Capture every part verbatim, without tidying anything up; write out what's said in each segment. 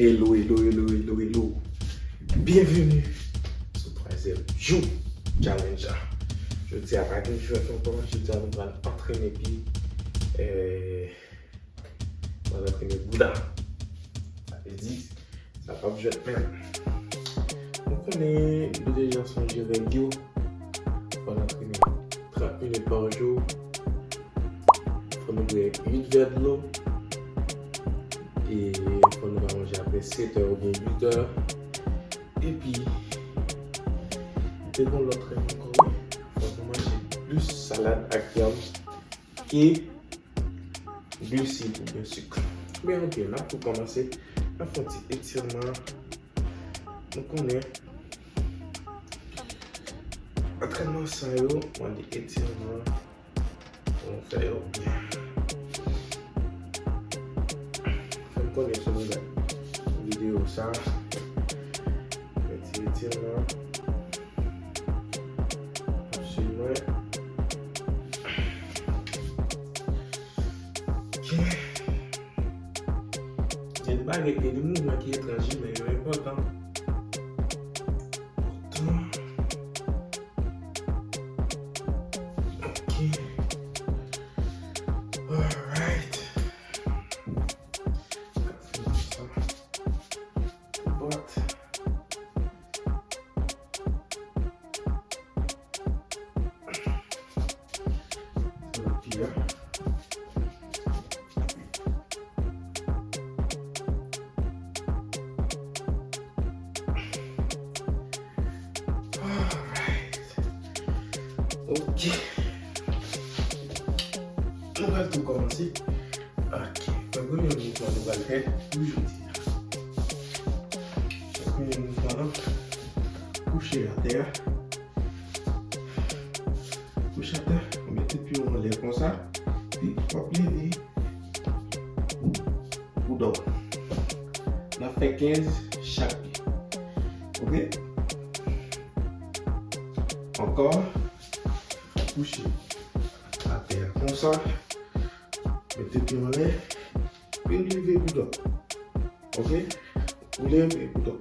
Hello, hello, hello, hello, hello. Byenveni sou twazyèm jou challenge la. Jodi a pa gen jwèt ankò, jodi a nou pral antrene pye, eh, nou pral antrene bouda. Sa vle di, sa p ap jwèt menm. Nou konnen nou deja sonje règ yo. Fò n antrene trant minit pa jou. Fò nou bwè uit vè dlo. E fò nou pa manje apre sèt è oubyen uit è. Epi, te gon lòt règ ankò, wi. Fò nou manje plis salad ak vyann ke glisib oubyen sik. Men anpil, n ap tou kòmanse. N ap fè yon ti etirman. Nou konnen antrènman sa yo mande etirman. Pou nou fè yo byen. Fè m konnen si nou gade videyo sa. Fè ti etirman. Ap swiv mwen. Ok. Gen bagay, gen de mouvman ki etranj, men yo enpòtan. Enpòtan. Ok. Alright. But, Alright. Ok. Nou pral tou kòmanse. Ok. Premye mouvman nou pral fè pou jodi a. Premye mouvman lan, kouche atè a. Kouche atè, ou mete pye w anlè konsa. Epi w ap leve bouda w. N ap fè kenz chak pye. Ok? Ankò. Kouche atè a konsa. Mete pye w anlè. Vin leve bouda w. Ok? Ou leve bouda w.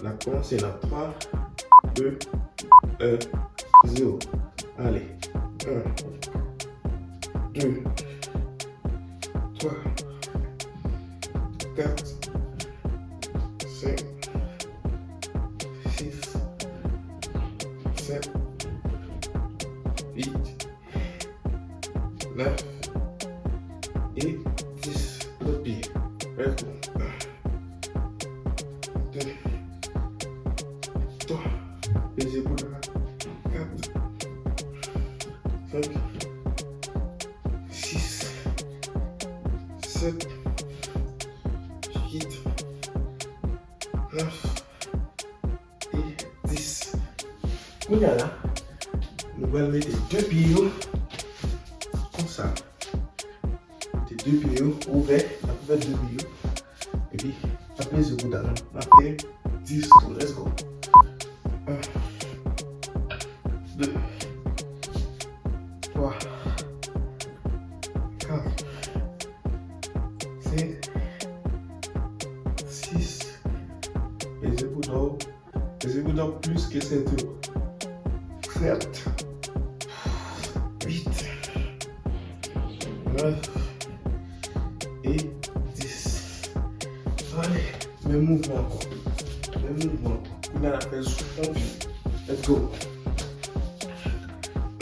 N ap kòmanse nan twa, de, en, zewo. Ale. En, de, twa, kat, senk, sis, sèt, uit, nèf e dis. Lòt pye. Let's go. De, twa. Peze bouda. Kat, senk, sis, sèt, uit, nèf e dis. Kounye a la, nou pral mete de pye yo konsa. Mete de pye yo ouvè, n ap ouvè de pye yo. Epi, n ap peze bouda nou. N ap fè dis tou. Let's go. En, de, twa, kat, senk, sis. Peze bouda w. Peze bouda w plis ke senti w. Sèt, uit, nèf e dis. Ale, menm mouvman ankò. Menm mouvman ankò. Kounye a n ap fè sou fon pye. Let's go.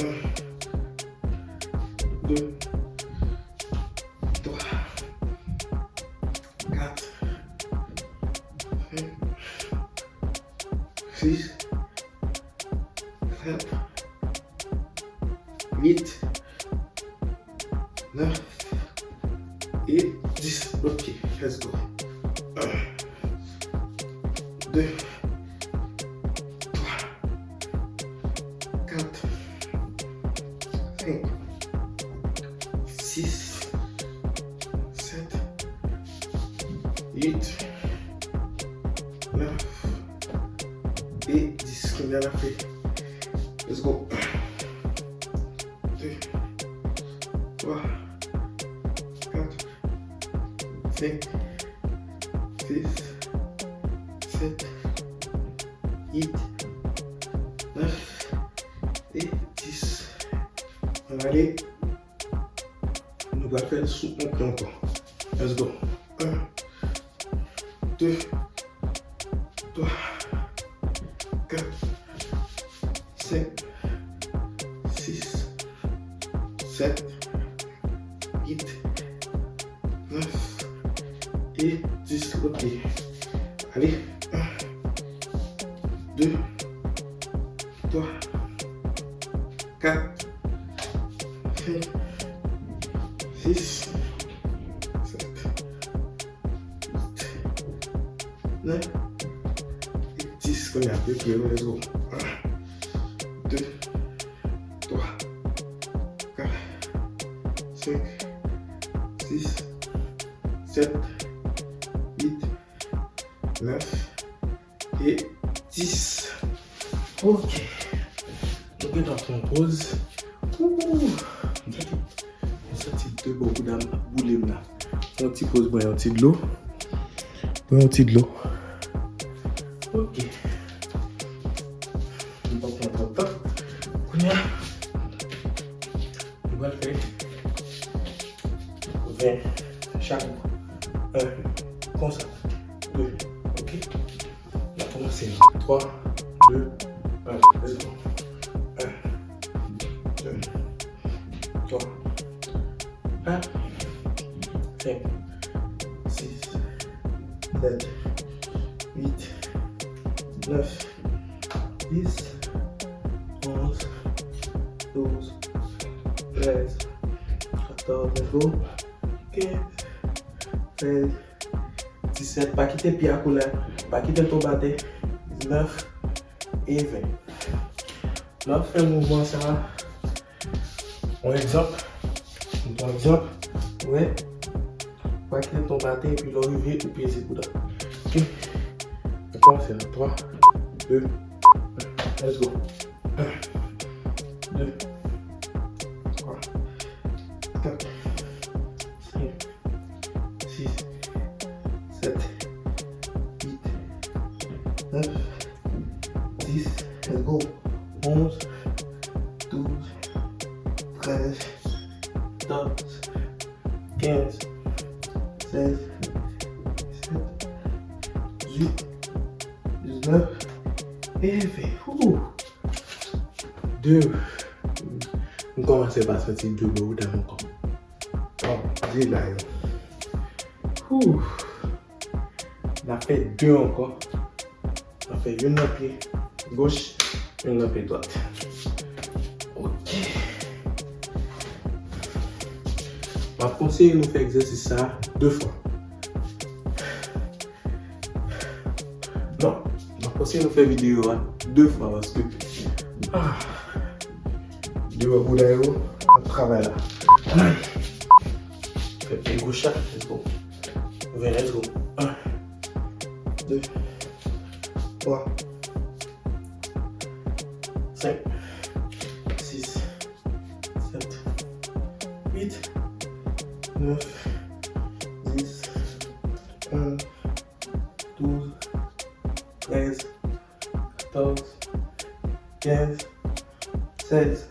En, de, twa, kat, senk, sis, sèt, uit, nèf e dis. Ok, let's go. En, de, twa, kat, senk, sis, sèt, uit, nèf e dis. Kounye a n ap fè. Let's go. De, twa, kat, senk, sis, nèf e dis. Ann ale. Nou pral fè l sou yon pye ankò. Let's go. En, de, twa, kat, senk, sis, sèt, uit, nèf e dis. Ok. Ale. En, de, twa, kat, senk, sis, sèt, uit, nèf e dis. Kounye a, ok, let's go. En, de, twa, kat, senk, sis, sèt, uit, nèf e dis. Ok. Nou gentan pran poz. Ooh, m santi, m santi de bò bouda m ap boule m la. Yon ti poz, pran yon ti dlo. Pran yon ti dlo. Ok. Nou pa pran twòp tan. Kounye a, nou pral fè ven chak bò. En, konsa. De. Ok. N ap kòmanse. Twa, de, en. Let's go. En, de, twa, kat, senk, sis, sèt, uit, nèf, dis, onz, douz, trèz, katòz, let's go, kenz, sèz, disèt, pa kite pye a koule, pa kite l tonbe atè, diznèf e ven. Lè w ap fè mouvman sa a, yon egzanp, m pran egzanp, ou wè, pa kite l tonbe atè, epi lè w rive, ou peze bouda. Ok? N ap kòmanse nan twa, de, en, let's go. En, de, twa, kat, senk, sis, sèt, uit, nèf, dis, let's go, onz, douz, trèz, katòz, kenz, sèz, disèt, dizuit, diznèf e ven. Ooh. De. M kòmanse pa santi de bò bouda m ankò. Bon, de la yo. Ooh. N ap fè de ankò. N ap fè youn nan pye goch, youn nan pye dwat. Ok. M ap konseye nou fè egzèsis sa a de fwa. Non, m ap konseye nou fè videyo a de fwa paske, ah, de bò bouda yo ap travay la. Ay. Fè pye goch la, let's go. Ven, let's go. En, de, twa, senk, sis, sèt, uit, nèf, dis, onz, douz, trèz, katòz, kenz, sèz,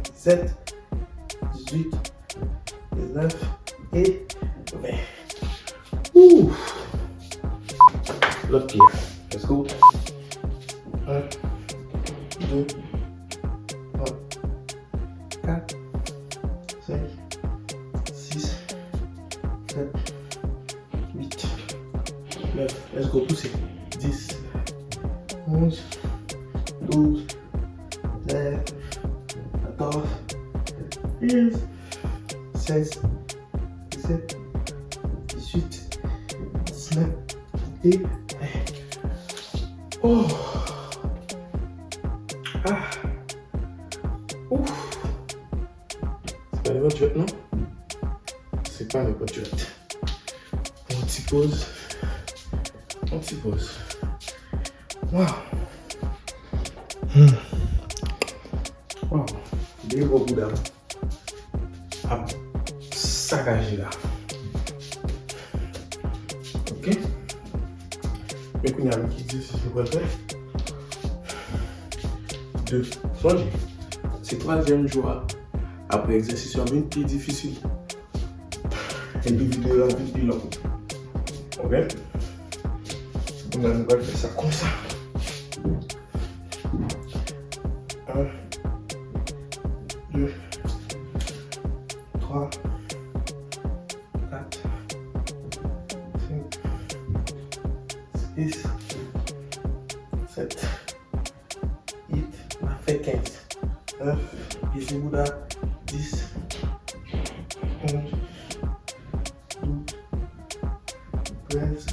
disèt, dizuit, diznèf e ven. Ooh. Lòt pye a. Let's go. En, de, twa, kat, senk, sis, sèt, uit, nèf, let's go, pouse, dis, onz, douz, trèz, katòz, kenz, sèz, disèt, dizuit, diznèf e ven. Oh. Ah. Ouf. Se pa nenpòt jwèt, non. Se pa nenpòt jwèt. Yon ti poz. Yon ti poz. Waw. Hmm. Waw. De bò bouda m ap sakaje la. Ok. Men kounye a, men ki egzèsis nou pral fè. de. Sonje, se twazyèm jou a, apre egzèsis yo ap vin pi difisil. Epi videyo a vin pi long. Ok? Kounye a nou pral fè sa konsa. Un, deux, trois, quatre, cinq, six, sept, huit, n ap fè kenz. Nèf, peze bouda, dis, onz, douz, trèz,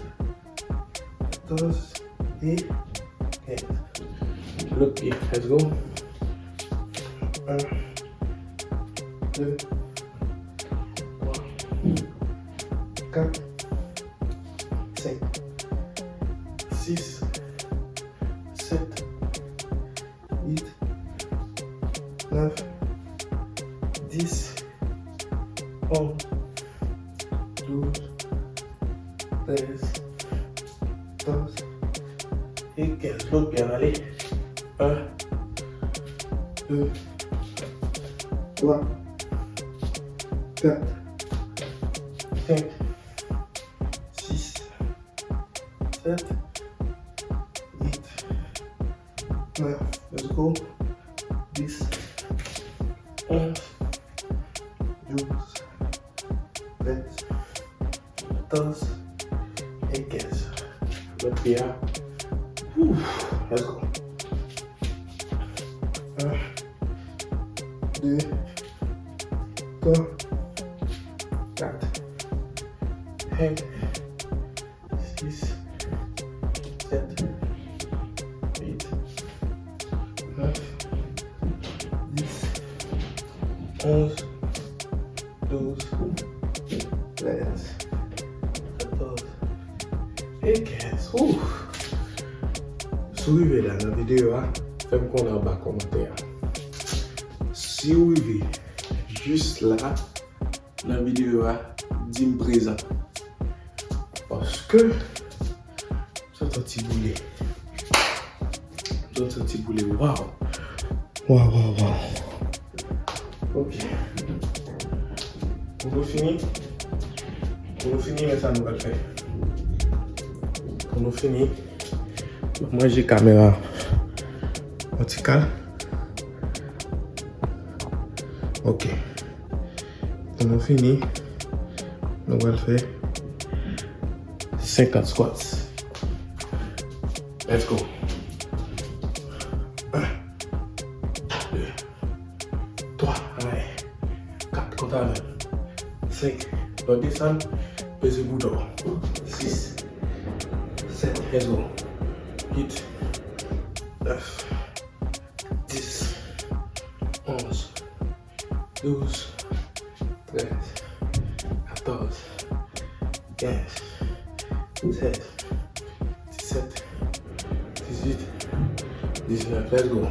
katòz e kenz. Lòt pye, let's go. Un, deux, trois, quatre, cinq, six, sept, huit, neuf, dix, onze, douze, treize, quatorze et quinze. Lòt pye a ale. Un, deux, trois, quatre, cinq, six, sept, huit, neuf, let's go, dix, onze, douze, treize, quatorze et quinze. Lòt pye a. Ouf, let's go. Un, deux, trois, quatre, cinq, six, sept, huit, neuf, dix, onze, douze, treize, quatorze et quinze. Ouf! Si w rive la nan videyo a, fè m konnen anba kòmantè a. Si w rive jis la nan videyo a, di m prezan. Paske m santi yon ti boule. M santi yon ti boule. Waw. Waw, waw, waw. Ok. Pou nou fini, pou nou fini, men sa nou pral fè. Pou nou fini, m ap ranje kamera an ti kal. Ok. Pou nou fini, nou pral fè senkant squats. Let's go. Un, deux, trois, ale. Quatre, konte avè m. Cinq, lòt desann, peze bouda w. Six, sept, let's go. Huit, neuf, dix, onze, douze, treize, quatorze, quinze, seize, dix-sept, dix-huit, dix-neuf, let's go.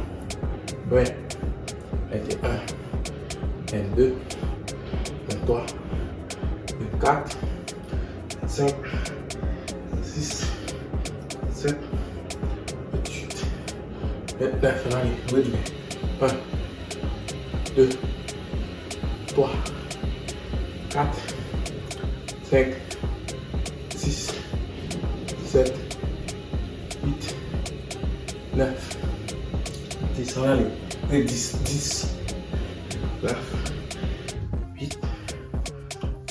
Vingt, vingt et un, vingt-deux, vingt-trois, vingt-quatre, vingt-cinq, vingt-six, vingt-sept, vingt-huit, vingt-neuf, ann ale, ret byen. Un, deux, trois, quatre, cinq, six, sept, huit, neuf, dix, ann ale. Ret dix, dix, neuf, huit,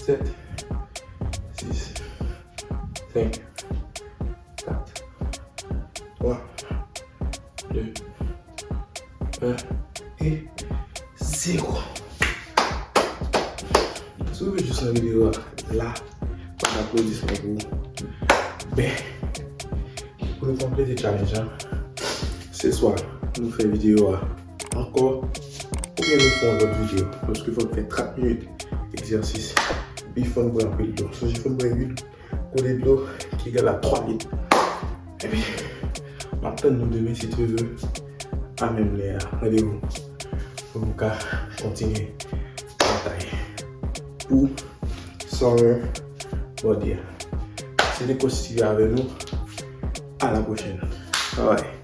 sept, six, cinq, quatre, trois, deux, un et zéro. Si w rive jis nan videyo a, la, pa t aplodisman pou ou. Ben, pou nou konplete challenge la, se swa nou fè videyo a ankò, oubyen nou fè yon lòt videyo. Paske fò n fè trant minit egzèsis. Epi fò n bwè anpil dlo. Sonje fò n bwè uit kote dlo ki egal a twa lit. Epi, m ap tann nou demen, si Dye vle, a menm lè a. Randevou pou nou ka kontinye batay pou Summer Body a. Se te Coach T V avè nou. A la pwochèn. Bye bye.